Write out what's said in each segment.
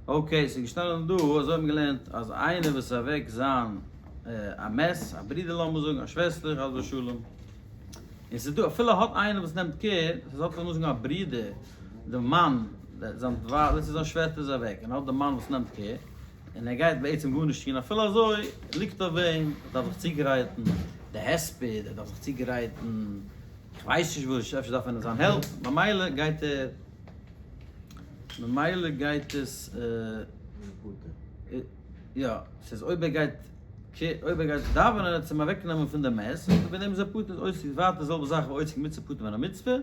Okay, ס'איז געשטאנען דא, אזוי האט מען געלערנט, אז איינער וואס איז אוועק זיין א מת, א ברודער לאמיר זאגן, א שוועסטער חס ושלום, און ס'איז דא, אפילו האט איינער וואס נעמט care, ס'איז האט לאמיר זאגן א ברודער, די מאן, זיין ווייב, let's say זיין שוועסטער איז אוועק, און האט די מאן וואס נעמט care, און ער גייט בעצם גארנישט טון, אפילו אזוי ליגט אויף אים, ער דארף זיך צוגרייטן די הספד, ער דארף זיך צוגרייטן, איך ווייס נישט וואס, אפשר דארף איינער זיין העלפ, ממילא גייט ער, ממילא גייט עס, יא, ס'איז אויב ער גייט, אויב ער גייט דאווענען וועט עס אים אוועקנעמען פון די מת, און וועגן דעם איז ער פטור, אויס איז ווייטער די זעלבע זאך ווי עוסק במצוה פטור מן המצוה,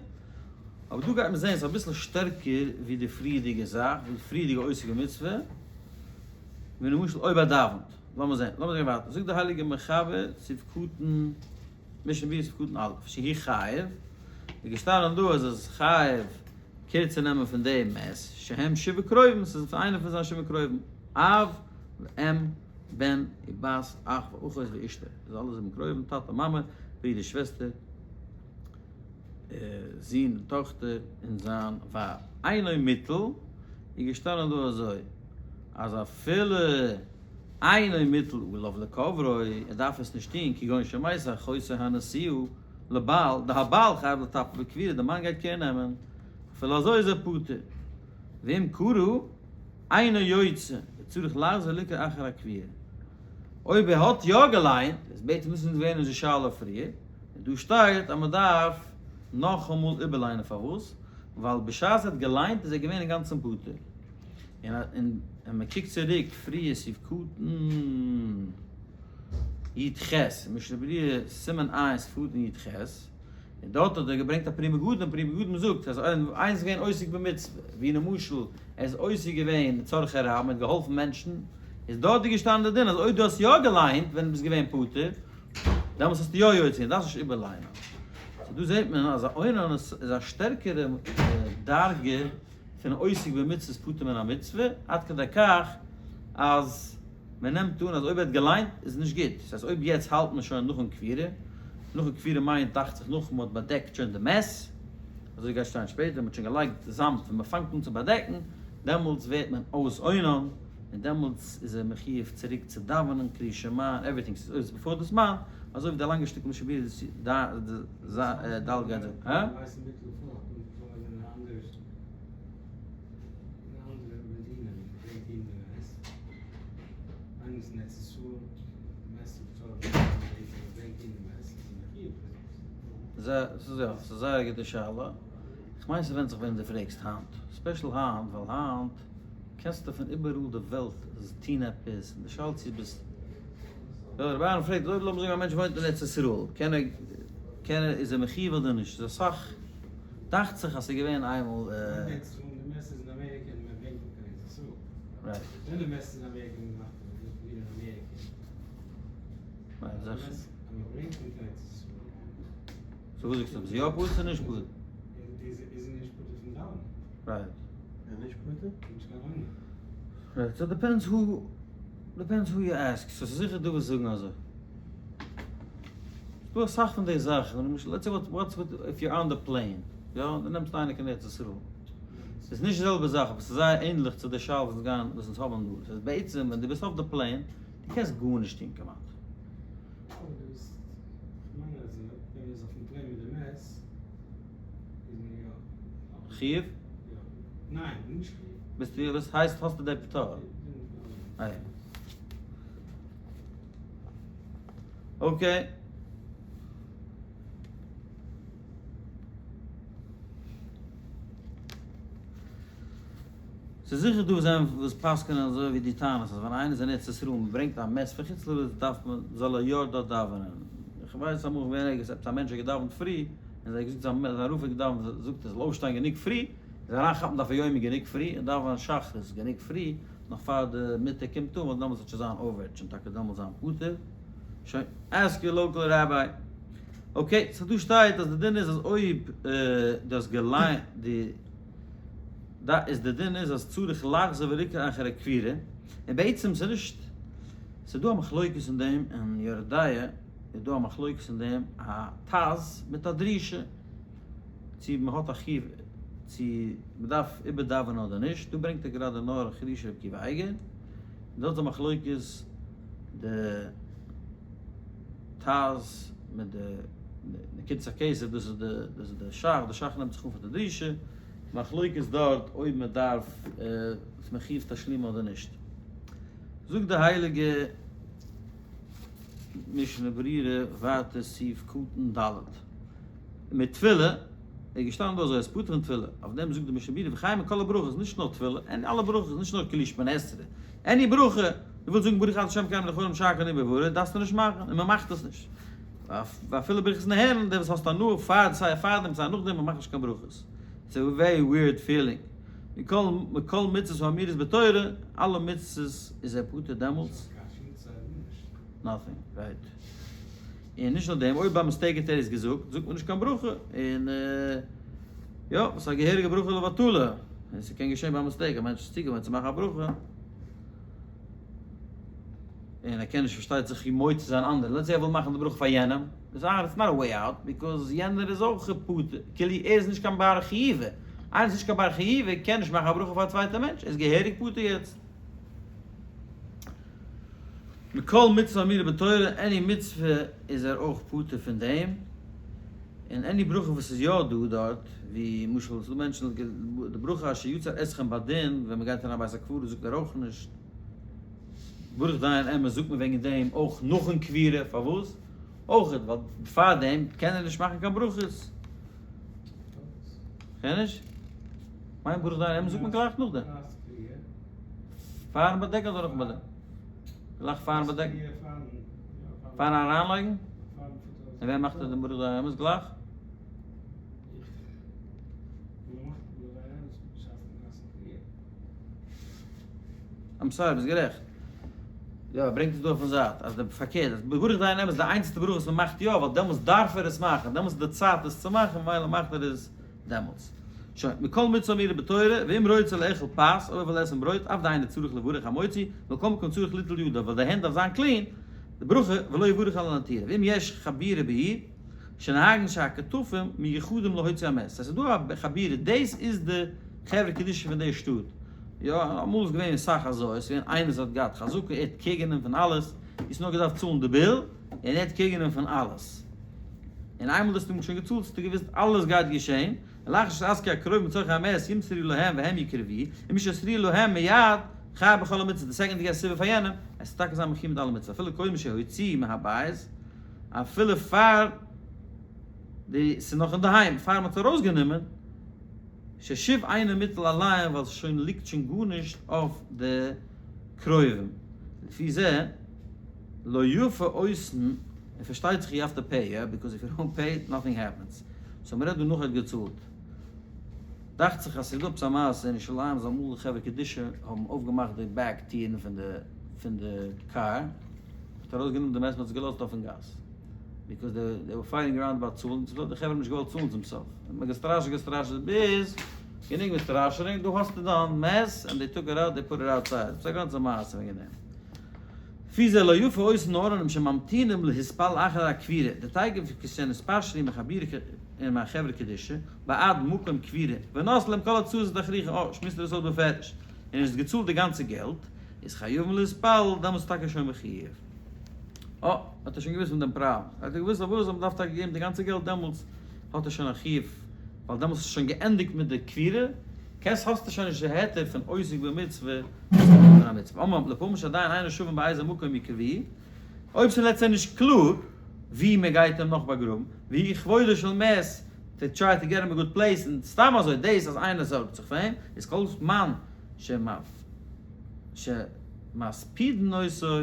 אבער דא גייט מען זען ס'איז אביסל שטערקער ווי די פריערדיגע זאך, ווי די פריערדיגע עוסק במצוה, ווי למשל אויב ער דאווענט, לאמיר זען, לאמיר זען ווייטער, זאגט די הייליגע מחבר סעיף קטן, משנה ברורה סעיף קטן א', שהוא חייב, איז געשטאנען דא אז עס איז חייב care צו נעמען פון די מת, שהם שבעה קרובים, ס'איז פון איינער פון זיינע שבעה קרובים, אב ואם בן ובת אח ואחות ואשתו, איז אלע זיבן קרובים, טאטע מאמע, ברודער שוועסטער. זון און טאכטער און זיין ווייב. אינו מוטל איז געשטאנען דא אזוי אז אפילו אינו מוטל עליו לקוברו ער דארף עס נישט טון כגון שמתה אחותו הנשואה לבעל דהבעל חייב לטפל בקבירה די מאן גייט care נעמען אפילו אזוי איז ער פטור ואם קרא אינו יוצא וצריך לחזור לקרוא אחר הקבירה אויב ער האט יא געליינט איז בעצם דאס איז געווען אונזער שאלה פריער. און דא שטייט אז מען דארף נאכאמאל איבערליינען פארוואס? ווייל בשעת ער האט געליינט איז ער געווען אינגאנצן פטור, און און מען קוקט צוריק פריער סעיף קטן י ח, משנה ברורה סימן ע' סעיף קטן י ח, און דארט האט ער געברענגט א פרי מגדים, פרי מגדים זאגט אז איינער איז געווען עוסק במצוה, ווי למשל ער איז עוסק געווען לצרכי רבים, ער האט געהאלפן מענטשן, איז דארט איז געשטאנען די דין אז אויב דו האסט יא געליינט ווען דו ביסט געווען פטור, דעמאלטס האסטו יא יוצא געווען, דארפסט נישט איבערליינען. so דא זעט מען אז א אונן איז א שטערקערע דרגה פון עוסק במצוות פטור מן המצוה, עד כדי כך אז מען נעמט אן אז אויב ער האט געליינט איז נישט גוט. דאס הייסט אויב יעצט האלט מען שוין נאכן קבירה, נאכן קבירה מיינט דאכט זיך נאך מען האט באדעקט שוין די מת, אזוי גייט שטיין שפעטער, מען האט שוין געלייגט זאמד ווען מען פאנגט אן צו באדעקן, דעמאלטס ווערט מען אויס אונן. און דעמאלטס איז ער מחיוב צוריק צו דאווענען קריאת שמע און עווריטינג, ס'איז אויס בעפאר די זמן, אזוי ווי די לאנגע שטיקל משנה ברורה ד גייט זאגן. הא? ס'איז זייער א גוטע שאלה, כ'מיין ס'ווענדט זיך וועם דו פרעגסט היינט, special היינט, ווייל היינט קענסטו פון איבעראל די וועלט טוהן עפעס, און די שאלה צו ביסט, ווייל רבי אהרן פרעגט אויב לאמיר זאגן א מענטש וואוינט אין ארץ ישראל קען ער קען ער איז ער מחיוב אדער נישט, איז אסאך, דאכט זיך אז ס'איז געווען איינמאל. so וואס זאגסטו, ביסט יא פטור צו נישט פטור? Right. איז נישט פטור? נישט קיין עונג. Right, so depends who, depends who you ask, so ס'איז זיכער דא וואס זאגן אזוי. ס'דא אסאך פון די זאכן, למשל let's say what's with if you're on the plane, יא, דו נעמסט איינער קיין ארץ ישראל. ס'איז נישט די זעלבע זאך אבער ס'איז זייער ענדליך צו די שאלה וואס אונז גייען וואס אונז האבן דא. ס'איז בעצם ווען דו ביסט אויף די plane, דו קענסט גארנישט טון כמעט. אבער דו ביסט, כ'מיין אז ווען מ'איז אויפן plane מיט די מת, חיוב? ביסטו וואס הייסט האסטו די פטור? Okay. ס'איז זיכער דא וואס זענען וואס פסק'נען אזוי ווי דו טענה'סט אז ווען איינער איז אין ארץ ישראל און מ'ברענגט א מת פון חוץ לארץ דארף מען זאל ער יא דארט דאווענען. איך ווייס אמאל געווען ערגעץ עפעס א מענטש האט געדאווענט פרי און זיי געזאגט זיין זיין רב האט געדאווענט זאגט ער זאל אויפשטיין גענוג פרי זיך אריינכאפן דף היומי גענוג פרי און דאווענען שחרית גענוג פרי נאך פאר די מיטאג קומט אן ווייל דעמאלטס וועט שוין זיין over וועט שוין טאקע דעמאלטס זיין פטור. שוין ask your local rabbi. Okay so דא שטייט אז די דין איז אז אויב דו האסט געליינט די ד איז די דין איז אז צריך לחזור ולקרוא אחר הקבירה, און בעצם ס'איז נישט, ס'איז דא א מחלוקת אין דעם, אין יורה דעה איז דא א מחלוקת אין דעם א טז מיט א דרישה, צו מ'האט א חיוב. צו מ'דארף איבערדאווענען אדער נישט, דא ברענגט ער גראדע נאר חידושי רבי עקיבא אייגער, און דארט איז א מחלוקת די טז מיט די נקודת הכסף, דאס איז די דאס איז די שך, די שך נעמט זיך אן פאר די דרישה, מחלוקת דארט אויב מ'דארף איז מחיוב תשלום אדער נישט. זאגט די הייליגע משנה ברורה ווייטער סעיף קטן ד' מיט תפילה איז געשטאנען דא אזוי אז פטור פון תפילה, אויף דעם זאגט די משנה ברורה וכן מכל הברכות, נישט נאר תפילה, any אלע ברכות, נישט נאר כאילו שמונה עשרה, any ברכה, דו ווילסט זאגן ברוך אתה ה' אלקינו מלך העולם שהכל נהיה בדברו, דארפסטו נישט מאכן, און מען מאכט עס נישט. ואפילו ברכת נהנין, דער וואס האסט הנאה פאר סיי פארדעם סיי נאכדעם, מען מאכט נישט קיין ברכות. It's a very weird feeling. מכל מכל מצוות האמורות בתורה, אלע מצוות איז ער פטור דעמאלטס. Nothing, right. און נישט נאר דעם, אויב ביי mistake האט ער עס געזאגט, זאגט מען נישט קיין ברכה, און יא, ס'איז א געהעריגע ברכה לבטלה, און ס'קען געשען ביי mistake, א מענטש איז צוגעוואוינט צו מאכן א ברכה, און ער קען נישט פארשטייט זיך מוציא זיין אנדערע, let's say ער וויל מאכן די ברכה פאר יענעם, איז אה, it's not a way out, because יענער איז אויך פטור, כאילו ער איז נישט קיין בר חיובא, איינער איז נישט קיין בר חיובא קען נישט מאכן א ברכה פאר א צווייטע מענטש, ער איז געהעריג פטור יעצט. מכל מצוה האמורה בתורה, any מצוה איז ער אויך פטור פון דעם, און any ברכה וואס איז יא דא דארט, ווי למשל ס'דא מענטשן די ברכה אשר יצר אתכם בדין, ווען מ'גייט אריין בית הקברות זאגט ער אויך נישט, ברוך דיין אמת זאגט מען וועגן דעם אויך נאכן קבירה, פארוואס? אויך ווייל פאר דעם קען ער נישט מאכן קיין ברכות. קען נישט? מיין ברוך דיין אמת זאגט מען גלייך נאכדעם. פארן באדעקן אדער נאכן באדעקן? גלייך פארן באדעקן? פארן אריינלייגן? און ווער מאכט דעם ברוך דיין האמת גלייך? I'm sorry, ביסט גערעכט. יא, ער ברענגט עס דא אויפן זייט, אז די פארקערט, אז ברוך דיין האמת איז די איינציגסטע ברכה וואס מען מאכט יא, ווייל דעמאלטס דארף ער עס מאכן, דעמאלטס איז די צייט עס צו מאכן, ממילא מאכט ער עס דעמאלטס. שוין, מכל מצוה האמורה בתורה, ואם רוצה לאכול פת, אויב ער וויל עסן ברויט, אף דאינו צריך לברך המוציא, מכל מקום צריך ליטול ידיו, ווייל די הענט דארף זיין clean, די ברכה, ולא יברך על הנטירה. ואם יש חבורה בעיר, שנוהגין שהכתפים מיוחדים להוציא המת. עס איז דא א חבורה, דאס איז די חברה קדישא פון די שטאט. יא, אמאל איז געווען אסאך אזוי, עס איז געווען איינער וואס האט געהאט חזקה, ער האט care גענומען פון אלעס, דו האסט נאר געדארפט צאלן די bill, און ער האט care גענומען פון אלעס. און איינמאל דו האסט אים שוין געצאלט האסטו געוואוסט אלעס גייט געשען, ולאחר שיתעסקו הקרובים בצרכי המת ימסרו להם והם יקרבו, ומשימסרו להם מיד חייב בכל המצוות, די second דו געסט איבער פאר יענעם, עס איז טאקע זיין מחויב מיט אלע מצוות, אפילו קודם שהוציאו מהבית, אפילו פאר די ס'איז נאך אינדערהיים, פאר מ'האט עס ארויסגענומען, ששוב אינו מוטל עליהם ווייל ס'שוין ליגט שוין גארנישט אויף די קרובים, לפי זה לא יפה עושין, און פארשטייט זיך you have to pay, יא, because if you don't pay nothing happens, so מ'רעדט דא נאך ער האט געצאלט. דאכט זיך אז ס'איז דא עפעס א מעשה אין ירושלים אז אמאל די חברה קדישא האבן אויפגעמאכט די back טירן פון די פון די קאר, מ'האט ארויסגענומען די מת מ'האט עס געלאזט אויפן גאס. because they were fighting around about צאלן, צום סוף די חברה האבן נישט געוואלט צאלן צום סוף, האט מען געסטראשעט געסטראשעט ביז גענוג מיט סטראשענונג, דא האסטו דיין מת, and they took it out, they put it outside, ס'איז א גאנצע מעשה וועגן דעם. לפי זה לא יפה עושין הארונים שממתינים להתפלל אחר הקבירה, דתיכף כשנתפשרו מחבירה און מהחברה קדישא, בעד מקום קבירה, ונתנו להם כל הוצאות ותכריכים, אה, שמועסט ער עס אויס בפירוש, און ער האט געצאלט די גאנצע געלט, איז חייבים להתפלל, דעמאלטס איז טאקע שוין מחויב. אה, האט ער שוין געוואוסט פון דעם פראבלעם. האט ער געוואוסט אויף וואס אז מ'דארף טאקע געבן די גאנצע געלט דעמאלטס האט ער שוין א חיוב, ווייל דעמאלטס איז שוין געענדיגט מיט די קבירה, קענסט האסטו שוין נישט די היתר פון עוסק במצוה פון א מצוה. אמנם לפעמים שעדיין אינו שווים באיזה מקום יקבו, אויב ס'איז לעצטענס נישט קלאר ווי מ'גייט אים נאך באגראבן, והוא כבודו של מת to try to get him a good place, און סתם אזוי דאס אז איינער זארגט זיך פאר אים, איז כל זמן שמספידין אותו,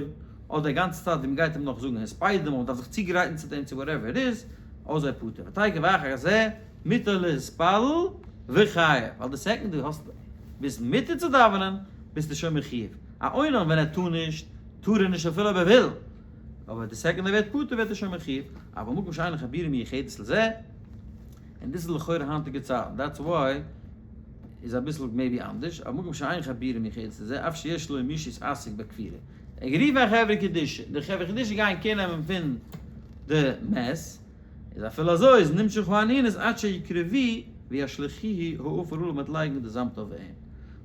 אדער די גאנצע צייט ווי מ'גייט אים נאך זאגן הספדים און מ'דארף זיך צוגרייטן צו דעם צו whatever it is, אזוי פטור. ותיכף ואחר זה מותר להתפלל וחייב, ווייל די second דו האסט ביסט מותר צו דאווענען ביסטו שוין מחויב. א אונן ווען ער טאר נישט, טאר ער נישט אפילו אויב ער וויל, אבער די second ער ווערט פטור ווערט ער שוין מחויב, אבל מקום שאין חבורה מיוחדת לזה, און דאס איז לכאורה היינטיגע צייטן, that's why איז אביסל maybe אנדערש, אבל מקום שאין חבורה מיוחדת לזה, אף שיש לו מי שיתעסק בקבורה. ער גערופן א חברה קדישא, די חברה קדישא גייען care נעמען פון די מת, איז אפילו אזוי איז נמשך הענין איז עד שיקרבו. וישליכוהו העפר עליו מ'וועט לייגן די זאמד אויף אים.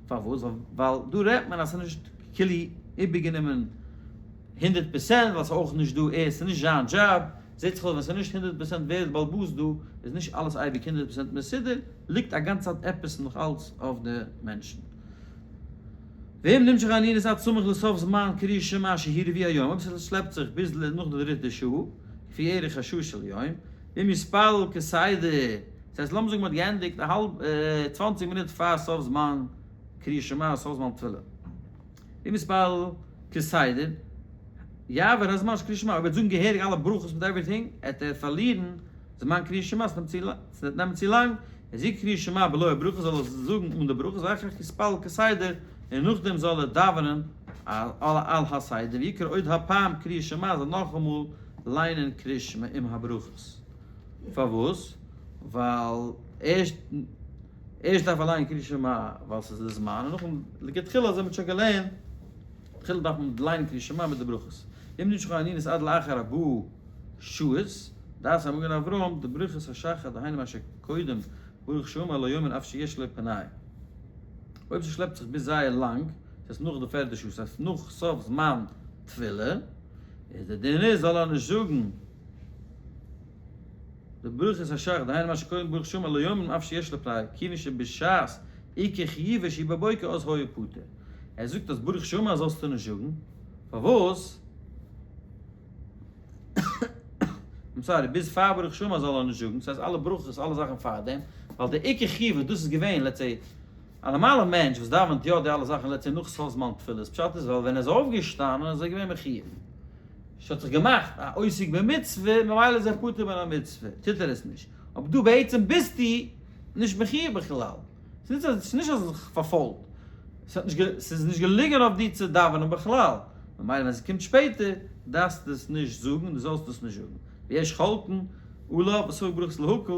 פארוואס? ווייל דא רעדט מען אז ס'איז נישט כאילו איבערגענומען 100%, ווייל ס'איז אויך נישט דא ער, ס'איז נישט זיין דזשאב, זעט זיך אויס ווען ס'איז נישט 100% ווער איז בעל הבית דא, איז נישט אלעס אייביג 100% מסודר, ליגט א גאנצע צייט עפעס נאך אלץ אויף די מענטשן. ואם נמשך הענין עד סמוך לסוף זמן קריאת שמע שהיא רביע היום, אויב ס'שלעפט זיך ביז נאך די דריטע שעה, כפי ערך השעה של יום, ואם יתפלל כסדר, דאס הייסט לאמיר זאגן מ'האט געענדיגט א האלב 20 מינוט פאר סוף זמן קריאת שמע סוף זמן תפילה, ואם יתפלל כסדר, יעבור הזמן של קריאת שמע, אויב ער וועט זאגן געהעריג אלע ברכות מיט everything, עט ער פארלירן זמן קריאת שמע, ס'וועט נעמען צו לאנג, איז יקרא קריאת שמע בלא הברכות זאל ער זאגן אן די ברכות, ואחר כך יתפלל כסדר, און נאכדעם זאל ער דאווענען על הסדר, ויקרא עוד הפעם קריאת שמע, זאל נאכאמאל ליינען קריאת שמע עם הברכות. פארוואס? ווייל ערשט ערשט דארף ער ליינען קריאת שמע ווייל ס'איז די זמן, און נאכדעם לכתחילה אזוי מ'האט שוין געלערנט, תחילה דארף מען ליינען קריאת שמע מיט די ברכות. אם נמשכו הענינות עד לאחר ארבעה שעות, דעת המגן אברהם, די ברכות השחר דהיינו מה שקודם ברוך שאמר לא יאמר אף שיש לו פנאי. אויב ס'שלעפט זיך ביז זייער לאנג, ס'הייסט נאך די פערדע שעה, ס'הייסט נאך סוף זמן תפילה, איז די דין איז זאל ער נישט זאגן די ברכות השחר דהיינו מה שקודם ברוך שאמר לא יאמר אף שיש לו פנאי, כיוון שבשעת עיקר חיובו שהיא בבוקר אז היה פטור. ער זאגט אז ברוך שאמר זאלסטו נישט זאגן, פארוואס? I'm sorry, ביז פאר ברוך שאמר זאל ער נישט זאגן, ס'הייסט אלע ברכות, אלע זאכן פאר דעם, ווייל די עיקר חיוב דאס איז געווען, let's say, א נארמאלע מענטש וואס דאווענט יא די אלע זאכן let's say נאך סוף זמן תפילה, פשט איז ווייל ווען ער איז אויפגעשטאנען איז ער געווען מחיוב. ס'האט זיך געמאכט א עוסק במצוה, ממילא איז ער פטור מן המצוה, טוט ער עס נישט. אבער דא בעצם ביסטו נישט מחיוב בכלל. ס'איז נישט אז זיך פארפוילט, ס'איז נישט געליגען אויף דיר צו דאווענען בכלל, ממילא ווען ס'קומט שפעטער דארפסטו עס נישט זאגן, דו זאלסט עס נישט זאגן. ויש חולקין עליו וספק ברכות להקל,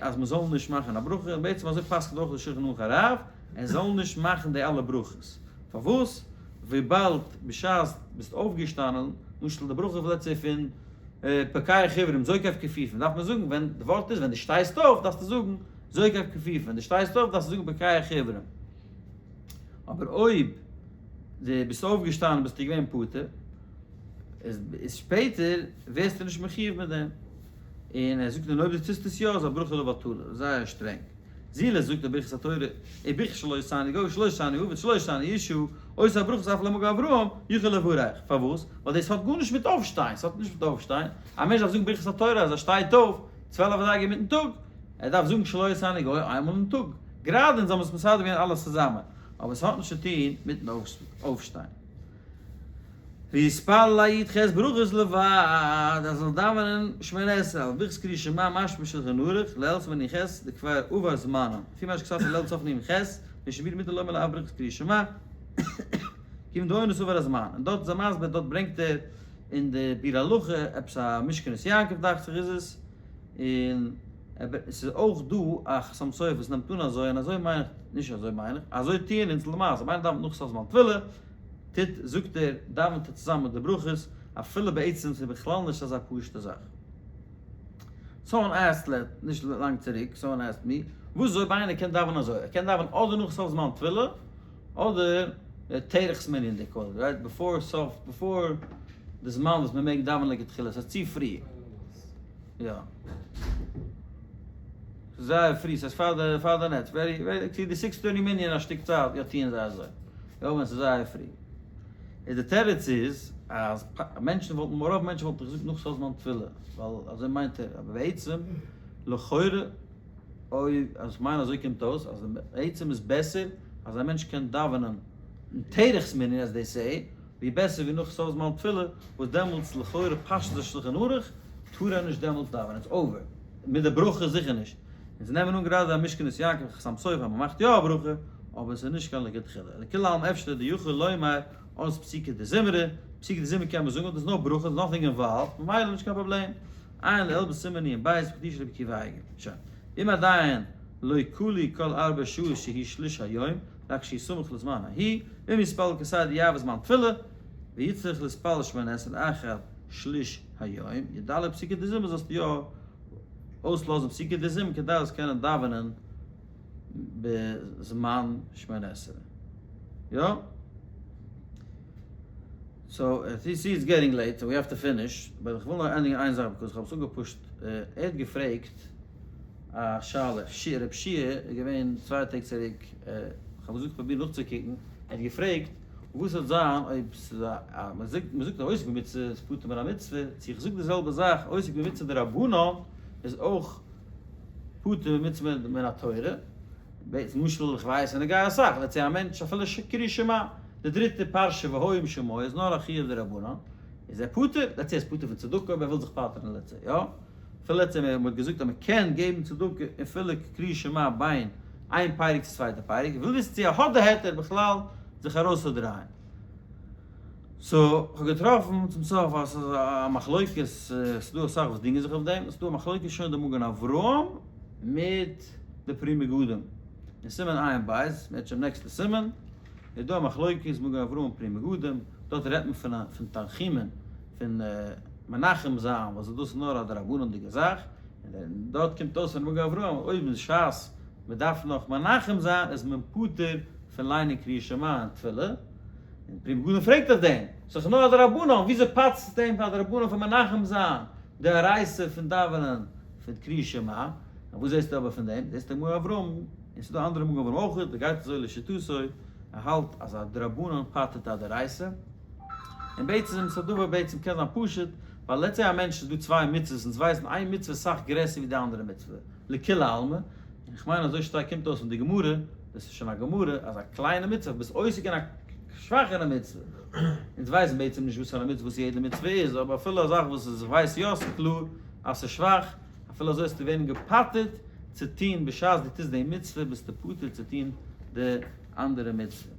אז מ'זאל נישט מאכן א ברכה, און בעצם אזוי פסק'נט אויך די שולחן ערוך הרב, ער זאל נישט מאכן די אלע ברכות. פארוואס? וויבאלד בשעת ביסט אויפגעשטאנען, למשל די ברכה let's say פון פוקח עורים, זוקף כפופים, דארף מען זאגן ווען, די ווארט איז ווען דו שטייסט אויף דארפסטו זאגן זוקף כפופים, ווען דו שטייסט אויף דארפסטו זאגן פוקח עורים. אבער אויב דו ביסט אויפגעשטאנען ביסטו געווען פטור, איז שפעטער ווערסטו נישט מחיוב מיט דעם. און ער זאגט און אויב דו טוסט עס יא איז א ברכה לבטלה, זייער שטרענג. זילה זאגט ער ברכת התורה, וברכת שלא עשני גוי שלא עשני עבד שלא עשני אשה, עושה הברכות אף למגן אברהם, יכול לברך. פארוואס? ווייל דאס האט גארנישט מיט אויפשטיין, ס'האט נישט מיט אויפשטיין. א מענטש דארף זאגן ברכת התורה אז ער שטייט אויף 12 אזייגער אינמיטן טאג, ער דארף זאגן שלא עשני גוי איינמאל אין טאג. גראדע אונז האבן עס מסדר געווען אלעס צוזאמען, אבער עס האט נישט צו טון מיטן אויפשטיין. ויתפלל י"ח ברכות לבד, ער זאל דאווענען שמונה עשרה, על ברכת קריאת שמע משמע שלחן ערוך, לעיל סימן נ"ח, דכבר עבר זמנם, לפי מה שכתבתי לעיל סוף נ"ח, משנה ברורה מותר לומר לאו ברכת קריאת שמע, כיוון דאונס עבר הזמן, און דארט איז ער מסביר, דארט ברענגט ער אין די ביאור הלכה, עפעס א משכנות יעקב דאכט זיך איז עס, און עס איז אויך דא א חתם סופר וואס נעמט אן אזוי, און אזוי מיין איך, נישט אזוי מיין איך, אזוי טוען אונז למעשה, אויב איינער דאווענט נאך סוף זמן תפילה, טוט, זאגט ער, דאווענט ער צוזאמען מיט די ברכות, אפילו בעצם ס'איז בכלל נישט אזא פשוט'ע זאך. Someone asked let, נישט לאנג צוריק, someone asked me, וואס איז אויב איינער קען דאווענען אזוי? ער קען דאווענען אדער נאך סוף זמן תפילה, אדער תרח'ס מנין they call it, right? Before סוף, before די זמן וואס מ'מעג דאווענען לכתחילה, ס'איז צו פרי. יא. זייער פרי, ס'איז פאר די, פאר די נץ, very, very, צו די 6:30 מנין א שטיק צייט, יא טוען זיי אזוי. יא, ווען ס'איז זייער פרי. איז די תירוץ איז, אז מענטשן וואלטן, רוב מענטשן וואלטן געזאגט נאך סוף זמן תפילה, ווייל אזוי מיינט ער, אבער בעצם, לכאורה, אויב, אז כ'מיין אזוי קומט אויס, אז בעצם איז בעסער אז א מענטש קען דאווענען אין תרח'ס מנין as they say, ווי בעסער ווי נאך סוף זמן תפילה, וואס דעמאלטס לכאורה פשט די שלחן ערוך, טאר ער נישט דעמאלטס דאווענען, it's over. מיט די ברכה זיכער נישט. אונז נעמען אן גראדע א משכנות יעקב חתם סופר אז מ'מאכט יא א ברכה, אבער עס איז נישט קיין לכתחילה. לכולי עלמא אפשר דיכול לומר אז פסוקי דזמרה, פסוקי דזמרה קען מען זאגן, דאס איז נאר ברכה, nothing involved, ממילא נישט קיין פראבלעם. עיין לעיל בסימן נ"ב בחידושי רבי עקיבא אייגער. שוין. אם עדיין לא כלו כל ארבע שעות שהיא שליש היום, רק שהיא סמוך לזמן ההיא, ואם יתפלל כסדר יעבור זמן תפילה, ויצטרך להתפלל שמונה עשרה אחר שליש היום, ידלג פסוקי דזמרה זאלסטו יא. אויסלאזן פסוקי דזמרה כדי זאלסט קענען דאווענען בזמן שמונה עשרה. יא? So, you see it's getting late, so we have to finish, but איך וויל נאר ענדיגן איין זאך, because איך האב עס אפגעפושט, ער האט געפרעגט א שאלה, רב שיע איז געווען צוויי טעג צוריק, איך האב געזאגט פרוביר נאכצוקוקן, ער האט געפרעגט וואס וועט זיין אויב ס'איז א, מ'זאגט מ'זאגט עוסק במצוה איז פטור מן המצוה, צו איך זאג די זעלבע זאך עוסק במצוה דרבנן איז אויך פטור במצוה מן התורה, למשל איך ווייס און איך גיי אסאך, let's say א מענטש אפילו קריאת שמע, די דריטע פרשה והיה אם שמוע איז נאר א חיוב דרבנן, איז ער פטור, let's say ער איז פטור פון צדקה אויב ער וויל זיך פטר'ן let's say, יא? אפילו let's say מען האט געזאגט אז מען קען געבן צדקה אפילו קריאת שמע בין איין פרק צו צווייטע פרק, וויל וויסן צו ער האט די היתר בכלל זיך ארויסצודרייען. So, כ'האב געטראפן צום סוף אז ס'איז א מחלוקת, ס'איז דא אסאך וואס דינגען זיך אויף דעם, ס'איז דא א מחלוקת שוין די מגן אברהם מיט די פרי מגדים, אין סימן עיין בית, מ'העט שוין נעקסטע סימן, איז דא א מחלוקת מגן אברהם און פרי מגדים, דארט רעדט מען פון פון תנחומין, פון מנחם זיין, וואס דאס איז נאר א דרבנן'דיגע זאך, און דארט קומט אויס פון מגן אברהם אויב איז שעת מ'דארף נאך מנחם זיין איז מען פטור פון ליינען קריאת שמע און תפילה. און פרי מגדים פרעגט אויף דעם, ס'איז דאך נאר א דרבנן, וויאזוי פאסט דעם פאר א דרבנן פון מנחם זיין דאורייתא פון דאווענען פון קריאת שמע? און וואס זעסטו אבער פון דעם? זעסטו מגן אברהם, און ס'איז דא אנדערע מגן אברהם אויך, דער גייט אזוי לשיטתו, ער האלט אז א דרבנן פטר'ט א דאורייתא, און בעצם ס'איז א דבר בעצם קען זיין פשוט, ווייל let's say א מענטש איז דא צוויי מצוות אונז ווייסן איין מצוה איז סאך גרעסער ווי די אנדערע מצוה, לכולי עלמא, און כ'מיין אזוי שטארק קומט אויס פון די גמרא, דאס איז שוין א גמרא, אז א קליינע מצוה, ביסט עוסק אין א שוואכערע מצוה, אונז ווייסן בעצם נישט וואס פאר א מצוה וואס יעדע מצוה איז, אבער אפילו א זאך וואס איז ווייס יא ס'איז קלאר אז ס'איז שוואך, אפילו אזוי וועסטו ווערן געפטר'ט צו טון בשעת דו טוסט די מצוה ביסטו פטור צו טון די אנדערע מצוה.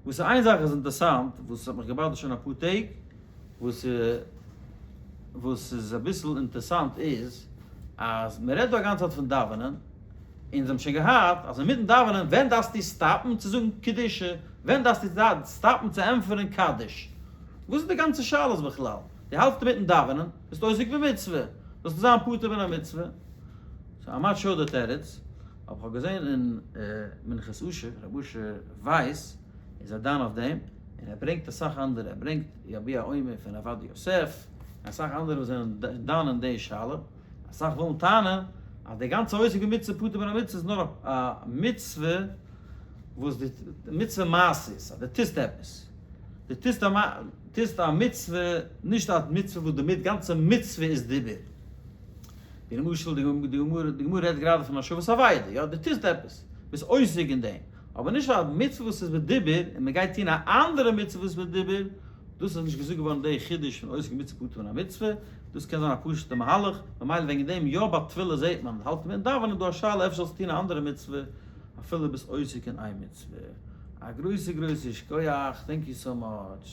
וואס איין זאך איז אינטערסאנט וואס האט מיך געבאדערט שוין אפאר טעג, וואס וואס איז אביסל אינטערסאנט איז אז מען רעדט דא א גאנצע צייט פון דאווענען, און זיי האבן שוין געהאט אז אינמיטן דאווענען ווען דארפסטו סטאפן צו זאגן קדושה, ווען דארפסטו סטאפן צו ענטפערן קדיש? וואס איז די גאנצע שאלות בכלל? דו האלטסט אינמיטן דאווענען, ביסט עוסק במצוה, זאלסטו זיין פטור מן המצוה. So I'm not sure די תירוץ, אבער כ'האב געזען אין מנחת אשר, רבי אשר ווייס איז א דיין אויף דעם, און ער ברענגט אסאך אנדערע, ער ברענגט יביע אומר פון עובדיה יוסף, און אסאך אנדערע וואס זענען דן אין די שאלה, אסאך ווילן טענה'ן אז די גאנצע עוסק במצוה פטור מן המצוה איז נאר א מצוה וואס די מצוה מעשית, אז דו טוסט עפעס, דו טוסט א טוסט א מצוה, נישט א מצוה וואס די גאנצע מצוה איז דיבור. ווי למשל די גמרא, די גמרא רעדט גראדע פון השבת אבידה, יא, דו טוסט עפעס, ביסט עוסק אין דעם, אבער נישט א מצוה וואס איז בדיבור און מען גייט טון א אנדערע מצוה וואס איז בדיבור, דאס איז נישט געזאגט געווארן די חידוש פון עוסק במצוה פטור מן המצוה, דאס קען זיין א פשוט'ע מהלך, ממילא וועגן דעם יא ביי תפילה זעט מען, האלט אינמיטן דאווענען איז דא א שאלה אפשר זאלסטו טון א אנדערע מצוה אפילו ביסט עוסק אין איין מצוה. א גרויסע גרויסע שכוח, thank you so much.